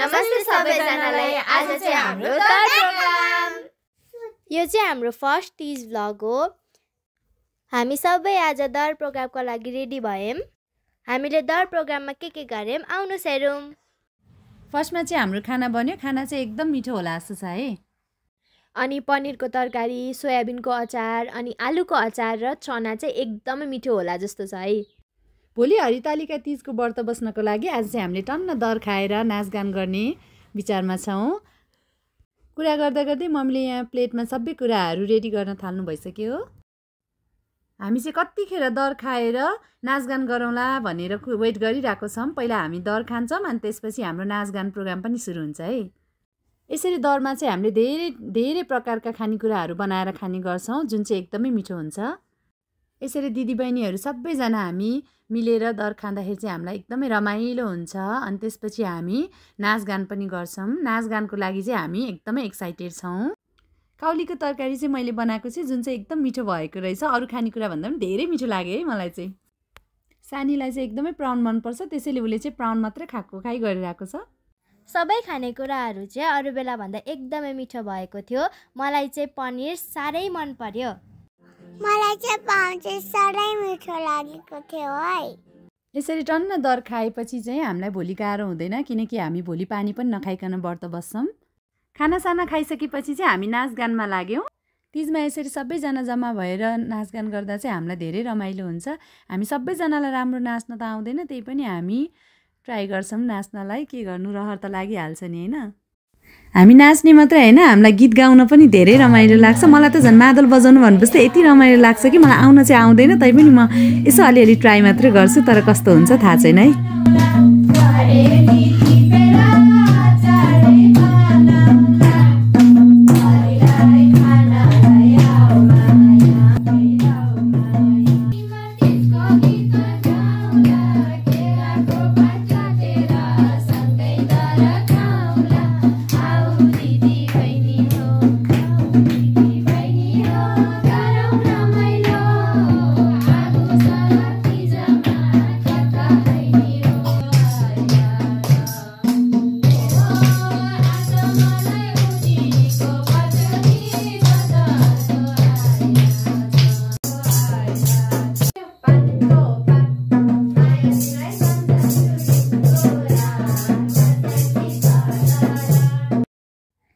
नमस्ते सबैजनालाई। आज चाहिँ हाम्रो दर प्रोग्राम। यो चाहिँ हाम्रो फर्स्ट टिज भ्लग हो। हामी सबै आज दर प्रोग्रामको लागि रेडी भयौँ। हामीले दर प्रोग्राममा के गर्यौँ आउनुहोस् हेरौँ। फर्स्टमा चाहिँ हाम्रो खाना बन्यो। खाना चाहिँ एकदम मिठो होला जस्तो छ है। अनि पनिरको तरकारी, सोयाबिनको अचार अनि आलुको अचार र चना चाहिँ एकदमै मिठो होला जस्तो छ है। भोलि हरितालिका तीजको व्रत बस्नको लागि आज चाहिँ हामीले टन्न दर खाएर नाचगान गर्ने विचारमा छौँ। कुरा गर्दा गर्दै मम्मीले यहाँ प्लेटमा सबै कुराहरू रेडी गर्न थाल्नु भइसक्यो। हामी चाहिँ कतिखेर दर खाएर नाचगान गरौँला भनेर वेट गरिरहेको छौँ। पहिला हामी दर खान्छौँ अनि त्यसपछि हाम्रो नाचगान प्रोग्राम पनि सुरु हुन्छ है। यसरी दरमा चाहिँ हामीले धेरै धेरै प्रकारका खानेकुराहरू बनाएर खाने गर्छौँ, जुन चाहिँ एकदमै मिठो हुन्छ। यसरी दिदीबहिनीहरू सबैजना हामी मिलेर दर खाँदाखेरि चाहिँ हामीलाई एकदमै रमाइलो हुन्छ। अनि त्यसपछि हामी नाचगान पनि गर्छौँ। नाचगानको लागि चाहिँ हामी एकदमै एक्साइटेड छौँ। काउलीको तरकारी चाहिँ मैले बनाएको छु, जुन चाहिँ एकदम मिठो भएको रहेछ। अरू खानेकुरा भन्दा पनि धेरै मिठो लाग्यो है मलाई चाहिँ। सानीलाई चाहिँ एकदमै प्राउन मनपर्छ, त्यसैले उसले चाहिँ प्राउन मात्रै खाइ गरिरहेको छ। सबै खानेकुराहरू चाहिँ अरू बेला भन्दा एकदमै मिठो भएको थियो। मलाई चाहिँ पनिर साह्रै मन पर्यो। मलाई चाहिँ पाउन चाहिँ साह्रै मिठो लागेको थियो है। यसरी टन्न दर खाएपछि चाहिँ हामीलाई भोलि गाह्रो हुँदैन, किनकि हामी भोलि पानी पनि नखाइकन व्रत बस्छौँ। खानासाना खाइसकेपछि चाहिँ हामी नाचगानमा लाग्यौँ। तिजमा यसरी सबैजना जम्मा भएर नाचगान गर्दा चाहिँ हामीलाई धेरै रमाइलो हुन्छ। हामी सबैजनालाई राम्रो नाच्न त आउँदैन, त्यही पनि हामी ट्राई गर्छौँ नाच्नलाई। के गर्नु, रहर त लागिहाल्छ नि होइन। हामी नाच्ने मात्रै होइन, हामीलाई गीत गाउन पनि धेरै रमाइलो लाग्छ। मलाई त झन् मादल बजाउनु भनेपछि त यति रमाइलो लाग्छ कि मलाई आउन चाहिँ आउँदैन, तैपनि म यसो अलिअलि ट्राई मात्रै गर्छु। तर कस्तो हुन्छ थाहा छैन है।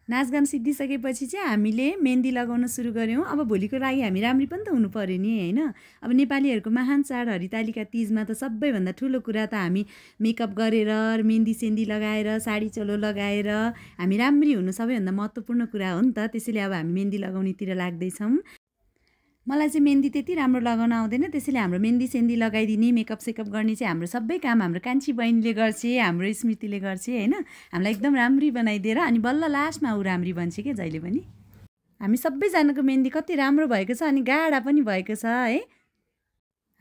नाचगान सिद्धिसकेपछि चाहिँ हामीले मेहन्दी लगाउन सुरु गऱ्यौँ। अब भोलिको लागि हामी राम्री पनि त हुनु पऱ्यो नि होइन। अब नेपालीहरूको महान चाड हरितालिका तीजमा त सबैभन्दा ठुलो कुरा त हामी मेकअप गरेर मेहन्दी सेन्दी लगाएर साडी चोलो लगाएर हामी राम्री हुनु सबैभन्दा महत्त्वपूर्ण कुरा हो नि त। त्यसैले अब हामी मेहन्दी लगाउनेतिर लाग्दैछौँ। मलाई चाहिँ मेहन्दी त्यति राम्रो लगाउन आउँदैन, त्यसैले हाम्रो मेहन्दी सेन्दी लगाइदिने मेकअप सेकअप गर्ने चाहिँ हाम्रो सबै काम हाम्रो कान्छी बहिनीले गर्छ, हाम्रो स्मृतिले गर्छ होइन। हामीलाई एकदम राम्री बनाइदिएर अनि बल्ल लास्टमा ऊ राम्री बन्छ क्या जहिले पनि। हामी सबैजनाको मेहन्दी कति राम्रो भएको छ अनि गाढा पनि भएको छ है।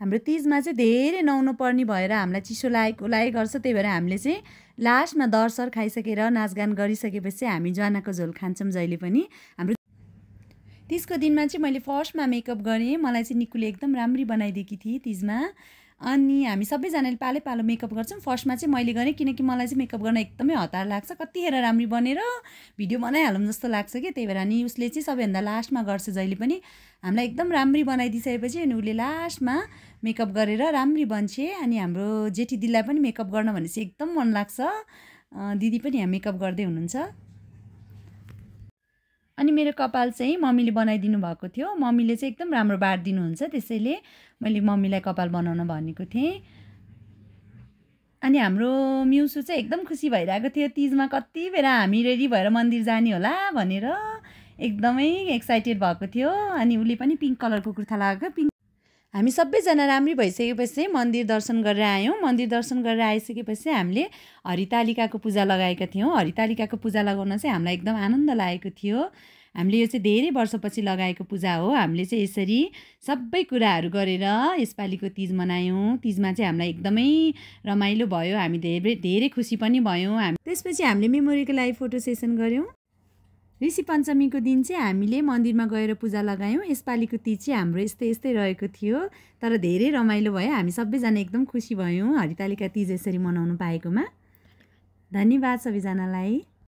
हाम्रो तिजमा चाहिँ धेरै नुहाउनु पर्ने भएर हामीलाई चिसो लागेको गर्छ, त्यही भएर हामीले चाहिँ लास्टमा दरसर खाइसकेर नाचगान गरिसकेपछि चाहिँ हामी ज्वानाको झोल खान्छौँ जहिले पनि। हाम्रो तिजको दिनमा चाहिँ मैले फर्स्टमा मेकअप गरेँ। मलाई चाहिँ निकुले एकदम राम्री बनाइदिएकी थिएँ तिजमा। अनि हामी सबैजनाले पालै पालो मेकअप गर्छौँ। फर्स्टमा चाहिँ मैले गरेँ, किनकि मलाई चाहिँ मेकअप गर्न एकदमै हतार लाग्छ। कतिखेर राम्री बनेर भिडियो बनाइहालौँ जस्तो लाग्छ कि, त्यही भएर अनि उसले चाहिँ सबैभन्दा लास्टमा गर्छ जहिले पनि। हामीलाई एकदम राम्री बनाइदिइसकेपछि अनि उसले लास्टमा मेकअप गरेर राम्री बन्छे। अनि हाम्रो जेठी दिदीलाई पनि मेकअप गर्न भनेपछि एकदम मन लाग्छ। दिदी पनि यहाँ मेकअप गर्दै हुनुहुन्छ। अनि मेरो कपाल चाहिँ मम्मीले बनाइदिनु भएको थियो। मम्मीले चाहिँ एकदम राम्रो बाँडिदिनुहुन्छ, त्यसैले मैले मम्मीलाई कपाल बनाउन भनेको थिएँ। अनि हाम्रो म्युसु चाहिँ एकदम खुसी भइरहेको थियो। तिजमा कति बेला हामी रेडी भएर मन्दिर जाने होला भनेर एकदमै एक्साइटेड भएको थियो। अनि उसले पनि पिङ्क कलरको कुर्ता लगाएको। हामी सबैजना राम्री भइसकेपछि मन्दिर दर्शन गरेर आयौँ। मन्दिर दर्शन गरेर आइसकेपछि हामीले हरितालिकाको पूजा लगाएका थियौँ। हरितालिकाको पूजा लगाउन चाहिँ हामीलाई एकदम आनन्द लागेको थियो। हामीले यो चाहिँ धेरै वर्षपछि लगाएको पूजा हो। हामीले चाहिँ यसरी सबै कुराहरू गरेर यसपालिको तिज मनायौँ। तिजमा चाहिँ हामीलाई एकदमै रमाइलो भयो। हामी धेरै खुसी पनि भयौँ। त्यसपछि हामीले मेमोरीको लागि फोटो सेसन गऱ्यौँ। ऋषि पञ्चमीको दिन चाहिँ हामीले मन्दिरमा गएर पूजा लगायौँ। यसपालिको तिज चाहिँ हाम्रो यस्तै रहेको थियो, तर धेरै रमाइलो भयो। हामी सबैजना एकदम खुसी भयौँ हरितालिका तिज यसरी मनाउनु पाएकोमा। धन्यवाद सबैजनालाई।